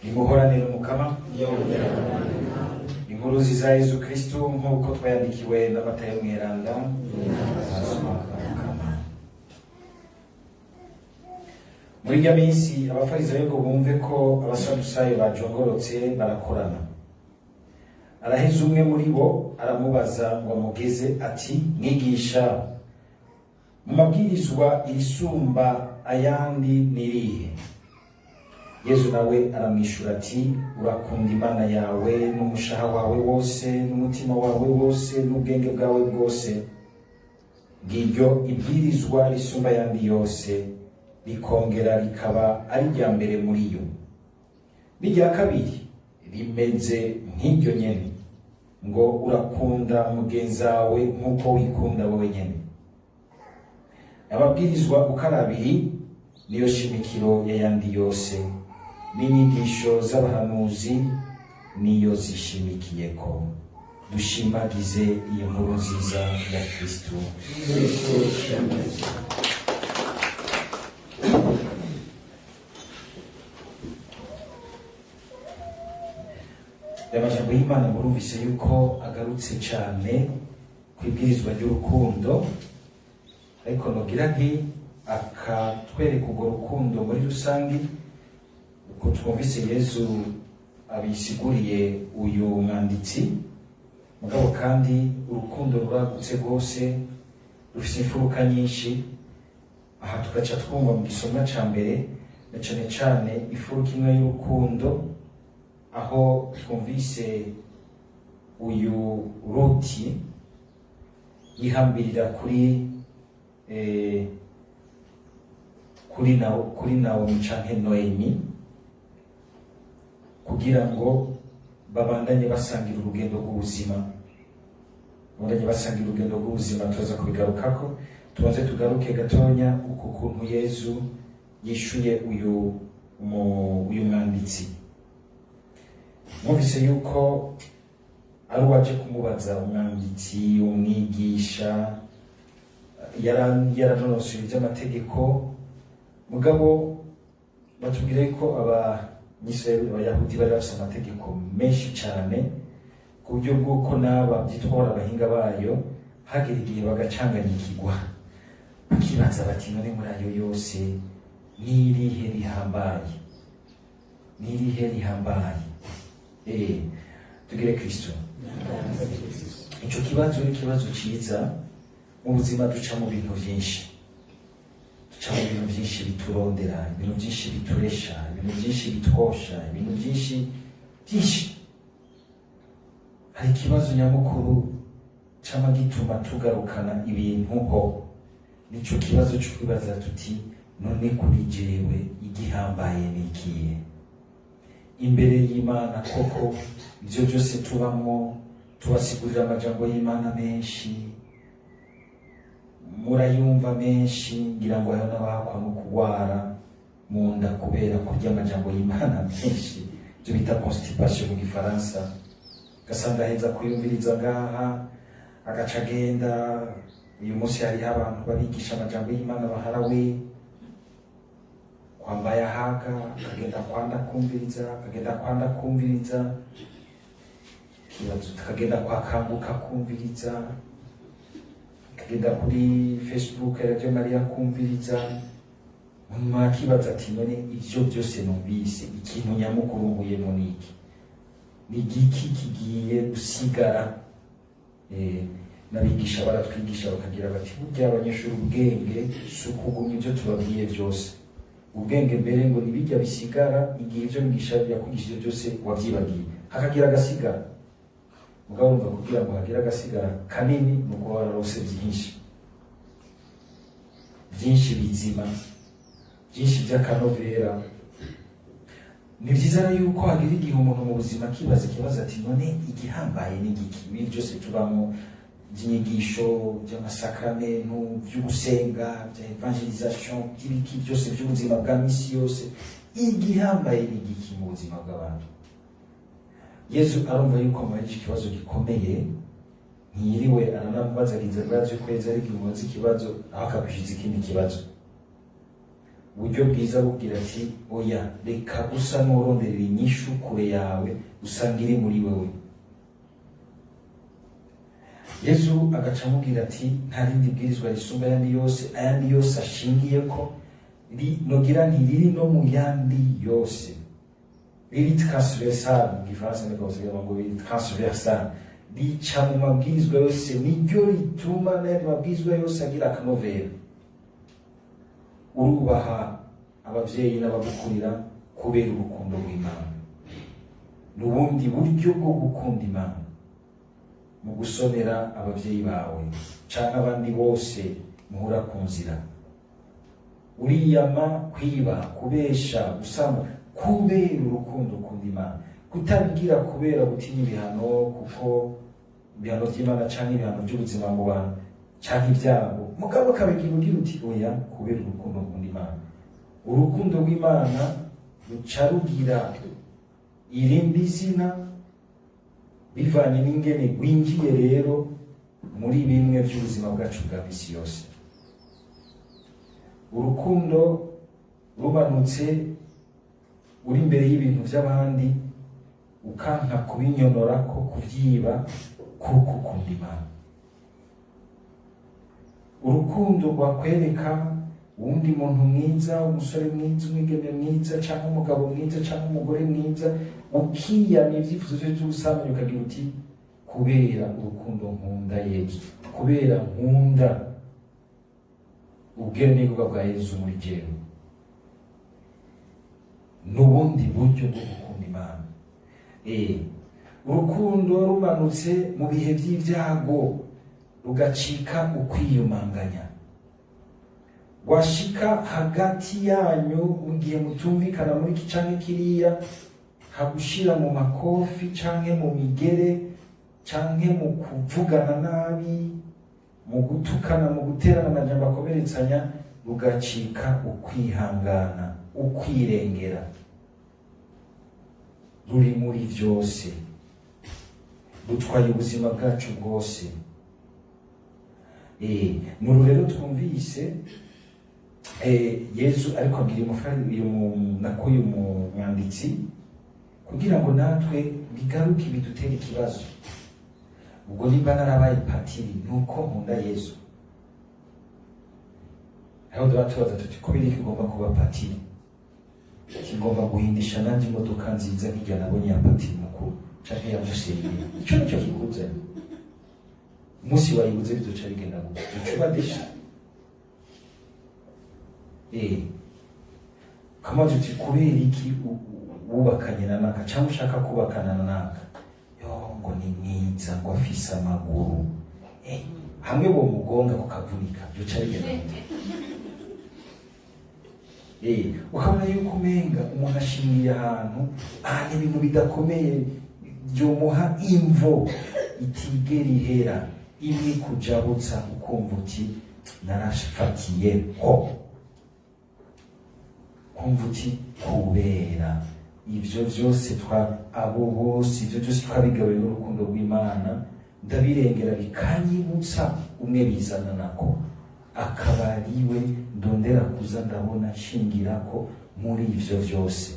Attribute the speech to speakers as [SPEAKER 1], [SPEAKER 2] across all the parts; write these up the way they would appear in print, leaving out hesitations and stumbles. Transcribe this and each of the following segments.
[SPEAKER 1] Nimuhoranire Umukama. Inkuru nziza ya Yezu Kristu nk'uko twayandikiwe na Matayo Mweranda. Mukama. Muri irya minsi abafarisayo ngo bumve ko abasadusayo bajongorotse, barakorana. Araheze, umwe muri bo aramubaza ngo amugeze ati: "Mwigisha, mu mabwirizwa irisumba ayandi nirihe?" Yezu nawe aramwishura ati: "Urakunda Imana yawe n'umushaha wawe wose n'umutima wawe wose n'ubwenge bwawe bwose. Ngiryo ibwirizwa risumba ayandi yose, rikongera rikaba ari irya mbere muri yo. N'irya kabiri rimeze nk'iryo nyene, ngo urakunda mugenzi wawe nk'uko wikunda wowe nyene. Amabwirizwa uko ari abiri niyo shimikiro y'ayandi yose, n'inyigisho z'abahanuzi niyo zishimikiyeko." Dushimagize iyi nkuru nziza ya Kristu.
[SPEAKER 2] Kristu shemeza.
[SPEAKER 1] Amajambo y'Imana murumvise yuko agarutse cyane ku ibwirizwa ry'urukundo, ariko nogira nti akatwereka urwo rukundo muri rusange uko twumvise Yezu abisiguriye uyu mwanditsi. Mugabo kandi urukundo ruragutse rwose, rufite imfuruka nyinshi. Aha tugaca twumva mu gisomwa ca mbere na cane cane imfuruka imwe y'urukundo, aho twumvise uyu Ruti yihambirira kuri Nawomi canke Noemi kugira ngo babandanye basangira urugendo rw'ubuzima, babandanye basangira urugendo rw'ubuzima. Tuza kubigarukako. Tubanze tugaruke gatonya uku kuntu Yezu yishuye uyu mwanditsi. Mwumvise yuko ari uwaje kumubaza, umwanditsi, umwigisha, yaranonosoye iby'amategeko. Mugabo batubwira yuko Abanyisirayeli, Abayahudi, bari bafise amategeko menshi cyane, ku buryo bw'uko n'aba byitwa abahinga bayo hagera igihe bagacanganyikirwa, bakibaza bati: "None muri ayo yose n'irihe rihambaye? N'irihe rihambaye?" Tugire Kristo. Ico kibazo ni ikibazo ciza. Mu buzima duca mu bintu vyinshi, duca mu bintu vyinshi biturondera, ibintu vyinshi bituresha, ibintu vyinshi bitwosha, ibintu vyinshi byinshi. Hari ikibazo nyamukuru cama gituma tugarukana ibintu ho, nico kibazo co kwibaza tuti: "None kuri jewe igihambaye ni ikihe imbere y'Imana?" Koko ivyo byose tubamwo, tubasigurira amajambo y'Imana menshi, murayumva menshi. Ngira ngo hariho n'abahakwa no kurwara mu nda kubera kurya amajambo y'Imana menshi, ibyo bita constipation mu Gifaransa. Ugasanga aheza kuyumviriza ngaha, agaca agenda. Uyu munsi hariho abantu babigisha amajambo y'Imana baharawe kwambaye ahaga, akagenda kwanda kumviriza, akagenda kwanda kumviriza kibazo, akagenda kwakanguka kumviriza, akagenda kuri Facebook ya Radio Maria kumviriza. Nyuma akibaza ati: "None ivyo byose numvise, ikintu nyamukuru nkuyemo ni iki? Ni igiki kigiye gusigara?" N'abigisha baratwigisha bakagira bati: "Burya abanyeshuri, ubwenge si ukugumya ibyo tubabwiye byose. Ubwenge mbere ngo nibijya bisigara igihe ibyo mwigisha yakwigishije byose wabyibagiye, hakagira agasigara." Mugabo urumva, kugira ngo hagire agasigara kanini ni uko wararose byinshi, byinshi bizima, byinshi by'akanovera. Ni byiza rero yuko hagira igihe umuntu mu buzima akibaza ikibazo ati: "None igihambaye ni igiki?" Ibi byose tubamo by'inyigisho, by'amasakramentu, by'ugusenga, bya évangélisation, by'ibiki byose by'ubuzima bwa misi yose, igihambaye ni igiki mu buzima bw'abantu? Yezu arumva yuko amubajije ikibazo gikomeye, ntiyiriwe aranamubazariza. Bwazi ko Yezu ari igihe umubaza ikibazo aho akakwishyuza ikindi kibazo. Uburyo bwiza bubwira ati: "Oya, reka gusa n'uronderera inyishu kure yawe, usanga iri muri wewe." Yezu agaca amubwira ati: "Nta rindi bwirizwa risumba ayandi yose, ayandi yose ashingiye ko nogira ntiriri no mu yandi yose, riri transversal." Mu Gifaransa niko basigaye ngo riri transversal, rica mu mabwirizwa yose, niryo rituma n'ayandi mabwirizwa yose agira akanovera. Urubaha abavyeyi n'abagukurira kubera urukundo rw'Imana. Ni ubundi buryo bwo gukunda Imana mu gusonera abavyeyi bawe canke abandi bose muhura ku nzira. Uriyama kwiba, kubesha, gusamba kubera urukundo ukunda Imana, kutabigira kubera gutinya ibihano, kuko ibihano vy'Imana canke ibihano vy'ubuzima mu bantu canke ibyago, mugabo ukabigira ugira uti: "Oya, kubera urukundo nkunda Imana." Urukundo rw'Imana ruca rugira irindi zina bivanye n'ingene rwinjiye rero muri bimwe by'ubuzima bwacu bwa misi yose. Urukundo rumanutse uri imbere y'ibintu by'abandi, ukanka kubinyonora ko kuvyiba kuko ukunda Imana. Urukundo rwakwereka uwundi muntu mwiza, umusore mwiza, umwigeme mwiza, cyangwa umugabo mwiza, cyangwa umugore mwiza, ukiyama ibyifuzo byo by'ubusambanyi, ukagira uti: "Kubera urukundo nkunda Yezu, kubera nkunda ubwenegihugu bwa Yezu muri jewe." N'ubundi buryo bwo gukunda Imana. Urukundo rumanutse mu bihe by'ibyago rugacika ukwiyumanganya, washika hagati yanyu mu gihe mutumvikana muri iki canke kiriya, hagushira mu makofi canke mu migere canke mu kuvugana nabi, mu gutukana, mu guterana amajambo akomeretsanya, rugacika ukwihangana, ukwirengera. Ruri muri vyose, rutwaye ubuzima bwacu bwose. Nuru rero twumvise Yezu ariko abwira uyu nako uyu mwanditsi, kugira ngo natwe bigaruke bidutere ikibazo. Ubwo nimba narabaye patiri nuko nkunda Yezu. Aho tuba tubaza tuti: "Kubera iki ugomba kuba patiri?" "Kigomba guhindisha nanjye imodoka nziza nk'irya nabonye ya patiri mukuru canke ya musenyeri." Ico nico kikuzanye. Umunsi wayibuze bizoca bigenda gute? Uca uba déçu. Kamaze uti: "Kubera iki wubakanye na naka cyangwa ushaka kubakana na naka?" "Yo, ngo ni mwiza, ngo afise amaguru." Hamwe bo mugonga kukavunika, byoca bigenda gute? Ukabona yuko umenga umuntu ashimiye ahantu ahantu ibintu bidakomeye byomuha imvo itigera ihera, imwe kujabutsa, ukumva uti: "Narafatiye ho." Kumva uti: "Kubera ivyo vyose twa abo bose, ivyo byose twabigabuye n'urukundo rw'Imana, ndabirengera." Bikanyibutsa umwe bizana nako, akaba ariwe ndondera kuza ndabona nshingirako muri ivyo vyose.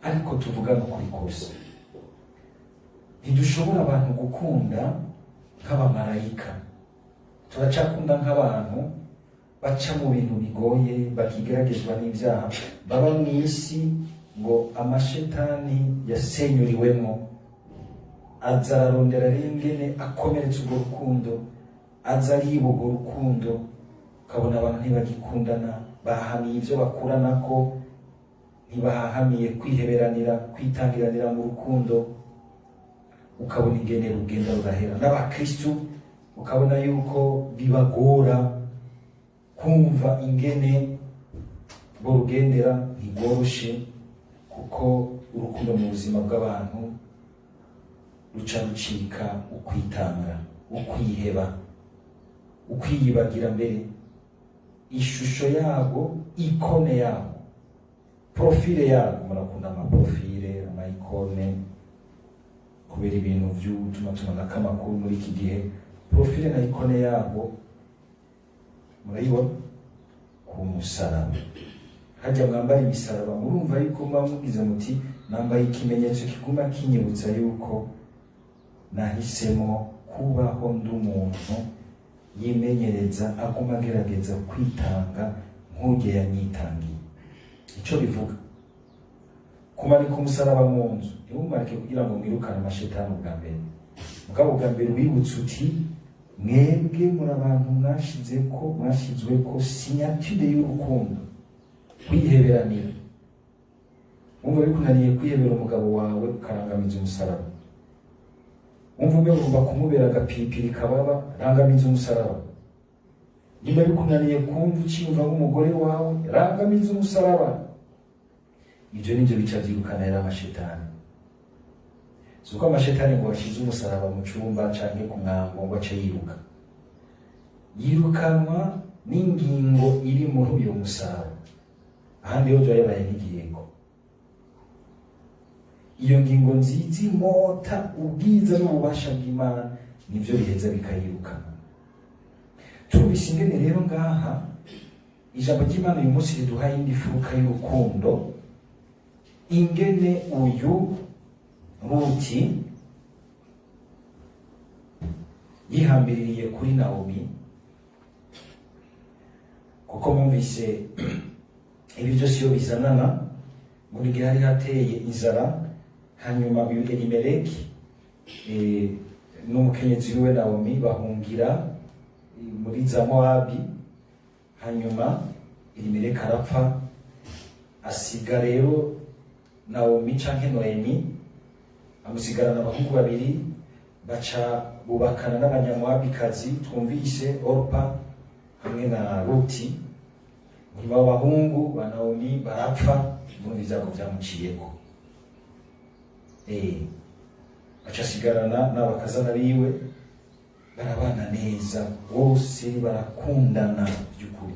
[SPEAKER 1] Ariko tuvugana ukuri kose, ntidushobora abantu gukunda nk'abamarayika. Turacakunda nk'abantu baca mu bintu bigoye, bakigeragezwa n'ibyaha, baba mu isi ngo amashetani yasenyuriwemo, aza ararondera rero ingene akomeretsa urwo rukundo, aza ariba urwo rukundo. Ukabona abantu ntibagikundana, bahamiye ibyo bakuranako, ntibahahamiye kwiheberanira, kwitangiranira mu rukundo. Ukabona ingene rugenda rurahera. N'abakristu ukabona yuko bibagora kumva ingene borugendera. Ntigoroshe, kuko urukundo mu buzima bw'abantu ruca rucika ukwitanga, ukwiheba, ukwiyibagira. Mbere ishusho yabo, icône yabo, profil yabo, murakunda amaprofils, ama icônes, kubera ibintu vy'utumatumanako amakuru muri iki gihe. Profil na icône yabo murayibona ku musaraba. Hajya mwambara imisaraba, murumva yuko muba mugize muti: "Nambaye ikimenyetso kiguma kinyibutsa yuko nahisemo kubaho ndi umuntu yimenyereza, aguma agerageza kwitanga nk'urya yanyitangiye." Icyo bivuga, kumanika umusaraba mu nzu, ntiwumarike kugira ngo mwirukane amashetani ubwa mbere. Mugabo ubwa mbere wibutse uti: "Mwebwe muri abantu mwashize ko, mwashizwe ko signature y'urukundo, kwiheberanira." Wumva bikunaniye kwihebera umugabo wawe, ukarangamiza umusaraba. Wumva umwe ugomba kumubera agapiripiri kababa, rangamiza umusaraba. Niba bikunaniye kumva uciyumva nk'umugore wawe, rangamiza umusaraba. Ibyo nibyo bica byirukana rero amashetani. Si uko amashetani ngo washize umusaraba mu cyumba canke ku mwango ngo ace yiruka. Yirukanwa n'ingingo iri muri uyo musaraba. Ahandi ho byaba yabaye nk'igiheko. Iyo ngingo nziza imota ubwiza n'ububasha bw'Imana, nibyo biheza bikayirukana. Turumvise ingene rero ngaha ijambo ry'Imana uyu munsi riduha iyindi furuka y'urukundo, ingene uyu Ruti yihambiririye kuri Nawomi, kuko mwumvise ibi byose iyo bizanana ngo ni igihe hari hateye inzara. Hanyuma uyu Elimeleki n'umukenyezi wiwe Nawomi bahungira muri za Mowabi. Hanyuma Elimeleki arapfa, asiga rero Nawomi canke Noemi, amusigarana abahungu babiri, baca bubakana n'Abanyamwabikazi twumvise, Orpa hamwe na Ruti. Nyuma abo bahungu ba Nawomi barapfa. Murumva ibyago byamuciyeko. Aca asigarana n'abakazana biwe, barabana neza bose, barakundana by'ukuri.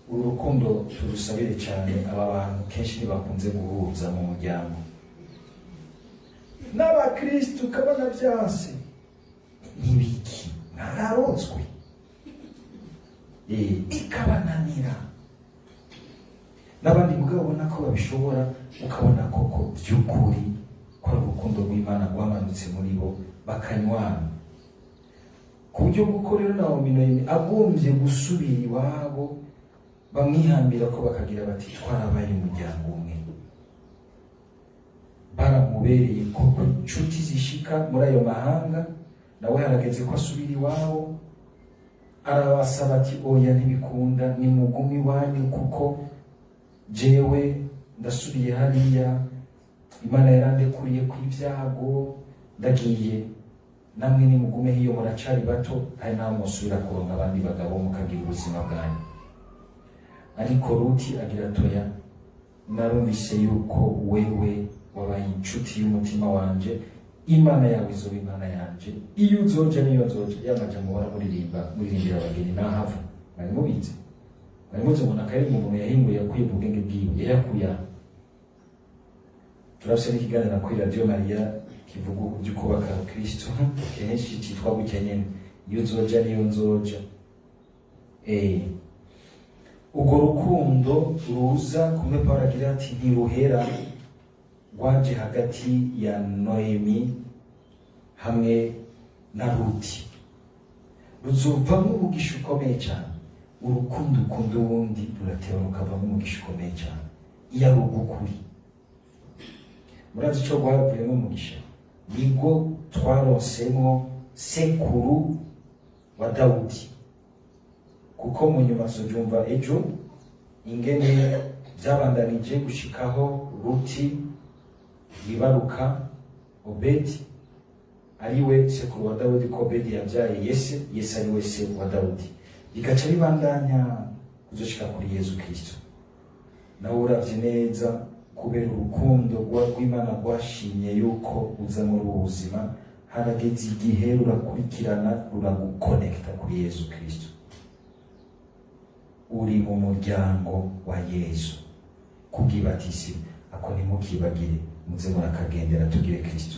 [SPEAKER 1] Uru rukundo turusabire cyane. Aba bantu kenshi ntibakunze guhuza mu muryango n'abakristu, kabana byanse ntibiki mwararotswe, bikabananira. N'abandi mugabo ubona ko babishobora, ukabona koko by'ukuri ko ari urukundo rw'Imana rwamanutse muri bo, bakanywana ku buryo bw'uko rero Nawomi Noemi agombye gusubira iwabo, bamwihambira ko bakagira bati: "Twarabaye umuryango umwe." Baramubereye koko inshuti zishika muri ayo mahanga. Nawe harageze ko asubira iwabo, arabasaba ati: "Oya, ntibikunda, ni mugume iwanyu, kuko jewe ndasubiye hariya. Imana yarandekuriye ku ibyago, ndagiye. Namwe nimugume hiyo, muracari bato, hari naho musubira kuronka abandi bagabo mukagira ubuzima bwanyu." Ariko Ruti agira: "Toya, narumvise yuko wewe wabaye inshuti y'umutima wanje. Imana yawe izoba Imana yanje, iyo uzoja niyo nzoja." Yamaja muhora muririmba, muririmbira abageni nahava. Mwari mubizi? Mwari muzi umuntu akaririmba umuntu yahinguye, yakuye mu bwenge bwiwe, yayakuye aha? Turafise n'ikiganiro kuri Radiyo Mariya kivuga ibyo kubaka Kristo, kenshi cyitwa gutya nyene: "Iyo uzoja niyo nzoja." Urwo rukundo ruza kumwe Pawulo agira ati: "Ntiruhera", rwaje hagati ya Noemi hamwe na Ruti, ruzovamo umugisha ukomeye cyane. Urukundo ukunda uwundi ruratewe rukavamo umugisha ukomeye cyane iyo ari ugukuri. Murazi icyo rwavuyemo umugisha? Nibwo twaronsemo sekuru wa Dawudi, kuko mu nyuma tuzobyumva ejo ingene byabandanije gushikaho Ruti yibaruka Obedi, ariwe sekuru wa Dawudi, ko Obedi yabyaye Yese, Yese ariwe se wa Dawudi, bigaca bibandanya kuzoshika kuri Yezu Kristo. Nawe uravye neza, kubera urukundo rw'Imana rwashimye yuko uza muri ubu buzima, harageze igihe rurakurikirana, ruragukonekita kuri Yezu Kristo. Uri mu muryango wa Yezu kubw'ibatisimu. Ako ntimukibagire, muze murakagendera. Tugire Kristo.